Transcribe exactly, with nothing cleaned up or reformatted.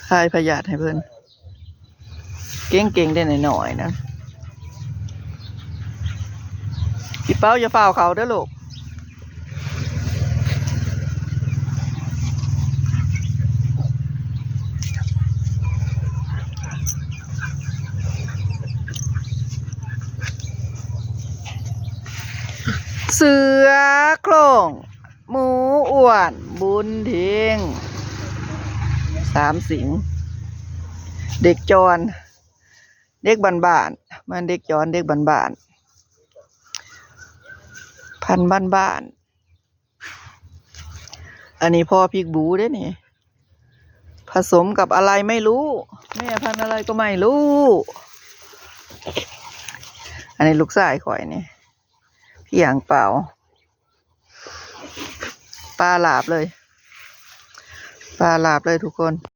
คายพยาธิให้เพิ่น เก่งๆ ได้หน่อยๆ นะ พี่เป้าอย่าฟ้าวเขาเด้อลูก เสือโคร่ง หมูอ้วน บุญเพ็ง สามสิงห์ เด็กจร เด็กบ้านๆ มันเด็กจร เด็กบ้านๆ พันธุ์บ้านๆ อันนี้พ่อพิกบูเด้นี่ ผสมกับอะไรไม่รู้ แม่พันธุ์อะไรก็ไม่รู้ อันนี้ลูกชายข่อยนี่ พี่อ่างเปา ปลาหลาบเลย ปลาหลาบเลยทุกคน